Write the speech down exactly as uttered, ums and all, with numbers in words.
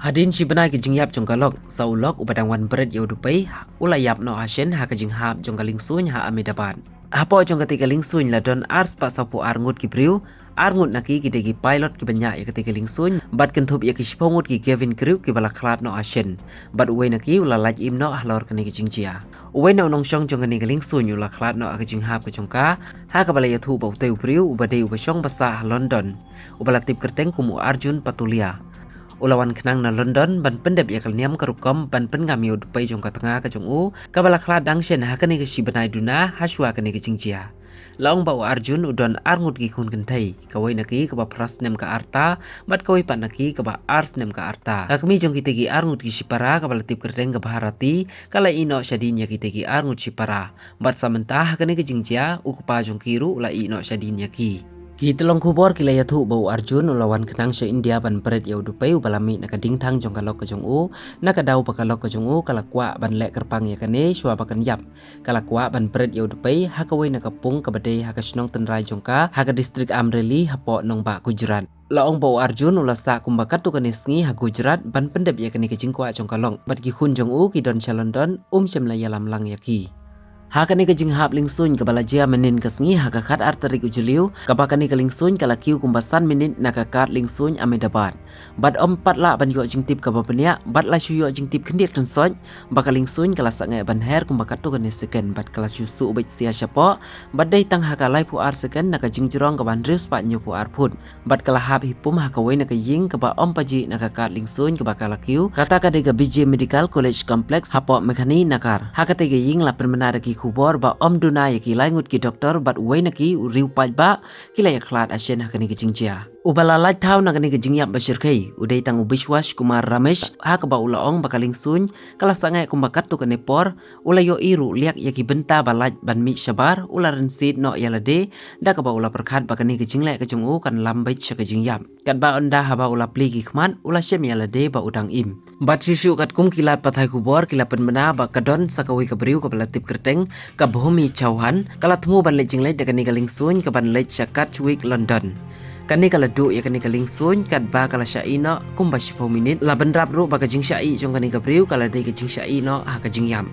Hadien shi bnai ka jingïap jong ka lok, sa u lok uba dang wan bret ïa u dupei u la ïap noh hashen ha ka jinghap jong ka liengsuiñ ha Ahmedabad. Hapoh jong katei ka liengsuiñ la don ar spah sawphew ar ngut ki briew. Ar ngut na ki ki dei ki pilot kiba ñiah ïa katei ka liengsuiñ bad kynthup ïa ki shiphew ngut ki cabin crew kiba la khlad noh hashen. Bad uwei na ki u la lait im noh halor kane ka jingjia. Uwei na u nongshong jong kane ka liengsuiñ u la khlad noh ha ka jinghap ka jong ka, ha kaba la ïathuh ba utei u briew uba dei uba shong ba sah ha London, uba la tip kyrteng kum u Arjun Patolia, u la wan khnang na London ban pyndep ïa ka niam ka rukom ban pynngam ïa u dupei jong ka tnga ka jong u, kaba la khlad dang shen ha kane ka shi bnai duna hashwa kane ka jingjia. La ong ba u Arjun u don ar ngut ki khun kynthei, kawei na ki kaba phra snem ka rta bad kawei pat na ki kaba ar snem ka rta. Ka kmie jong kitei ki ar ngut ki shipara kaba la tip kyrteng ka Bharati ka la ïeh noh shadien ïa kitei ki ar ngut shipara. Bad sa mynta ha kane ka jingjia u kpa jong ki ruh u la ïeh noh shadien ïa ki. Ki tyllong khubor ki la ïathuh ba u Arjun u la wan khnang sha India ban bret ïa u dupei uba la mih na ka diengthang jong ka lok ka jong u, na ka daw ba ka lok ka jong u ka la kwah ban leh kyrpang ïa kane shuwa ba kan ïap. Ka la kwah ban bret ïa u dupei ha kawei na ka pung kaba dei ha ka shnong tynrai jong ka ha ka district Amreli hapoh nongbah Gujarat. La ong ba u Arjun u la sah kumba katto katne sngi ha Gujarat ban pyndep ïa kane ka jingkwah jong ka lok, bad ki khun jong u ki don sha London, um shym la ïalam lang ïa ki. Ha kane ka jinghap liengsuiñ kaba la jia mynhynnin ka sngi ha ka khatar tarik u Jylliew, kaba kane ka liengsuiñ ka la kiew kumba san minit na ka kad liengsuiñ Ahmedabad. Bad ym pat lah ban ïoh jingtip kaba bniah, bad la shu ïoh jingtip khyndiat khynsoit ba ka liengsuiñ ka la sangeh ban her kumba katto katne second, bad ka la shu suh beit sia shapoh, bad dei tang ha ka laiphew ar second na ka jingjrong kaba hynriew spah hynñiewphew ar phut. Bad ka la hap hi pum ha kawei na ka ïing kaba ym pajih na ka kad liengsuiñ kaba ka la kiew, kata ka dei ka B J Medical College Complex hapoh Meghani Nagar. Ha katei ka ïing la pynbna da ki khubor ba ym duna ïa ki lai ngut ki doktor bad uwei na ki u riew paidbah ki la ïakhlad hashen ha kane ka jingjia. Uba la lait thaw na kane ka jingïap ba shyrkhei u dei tang u Bishwash Kumar Ramesh, ha kaba u la ong ba ka liengsuiñ ka la sangeh kumba katto katne por, u la ïohi ruh liak ïa ki bynta ba lait ban mih shabar, u la rynsied noh ïa lade da kaba u la pyrkhat ba kane ka jingleh ka jong u kan lam beit sha ka jingïap. Katba ynda haba u la plie ki khmat u la shem ïa lade ba u dang im. Bad shuh shuh katkum ki lad pathai khubor ki la pynbna ba ka don sa kawei ka briew kaba la tip kyrteng ka Bhumi Chauhan ka la thmu ban leit jingleit da kane ka liengsuiñ kaban leit sha Gatwick, London. Kane ka la duh ïa kane ka liengsuiñ katba ka la shah ïeh noh kumba shiphew minit. La bynrap ruh ba ka jingshah ïeh jong kane ka briew ka la dei ka jingshah ïeh noh ha ka jingïap.